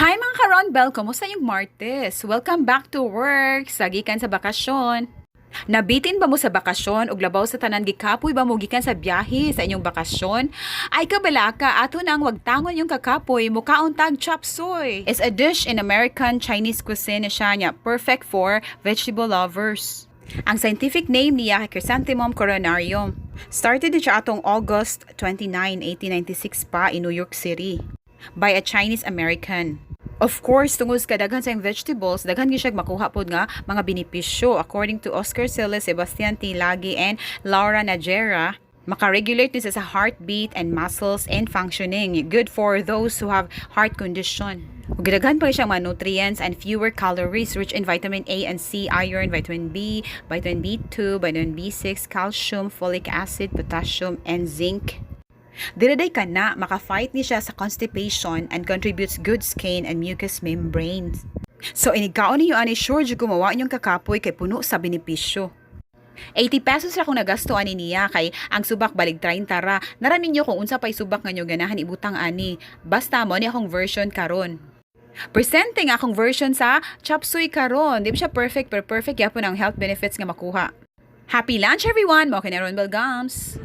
Hi, mga ka-Ronbel! Kumusta yung Martes? Welcome back to work! Sa gikan sa bakasyon. Nabitin ba mo sa bakasyon ug labaw sa tanan, gikapoy ba mo gikan sa biyahe sa inyong bakasyon? Ay kabalaka, ato na ang wagtangon yung kakapoy, mukaon tag chop suey. It's a dish in American Chinese cuisine siya niya, perfect for vegetable lovers. Ang scientific name niya kay Chrysanthemum coronarium. Started siya atong August 29, 1896 pa in New York City by a Chinese American. Of course, tungod sa kadaghan sa iyang vegetables, daghan gyud siya makuha pod nga mga benepisyo. According to Oscar Celis, Sebastian T. Lagi, and Laura Najera, maka-regulate ni siya sa heartbeat and muscles and functioning. Good for those who have heart condition. Ug daghan pa siya mga nutrients and fewer calories, rich in vitamin A and C, iron, vitamin B, vitamin B2, vitamin B6, calcium, folic acid, potassium, and zinc. Dili day kana, maka-fight ni siya sa constipation and contributes good skin and mucous membranes. So inigkaon ninyo ani, sure jud gumawa inyong kakapoy kay puno sa benepisyo. 80 pesos ra kung nagasto ani niya kay ang subak balig 30 ra. Nara ninyo kung unsa pay subak nga nyo ganahan ibutang ani. Basta mo ni akong version karon. Presenting akong version sa chop suey karon. Di ba siya perfect, pero perfect gyapon ang health benefits nga makuha. Happy lunch, everyone! Mao kini Ron Belgams.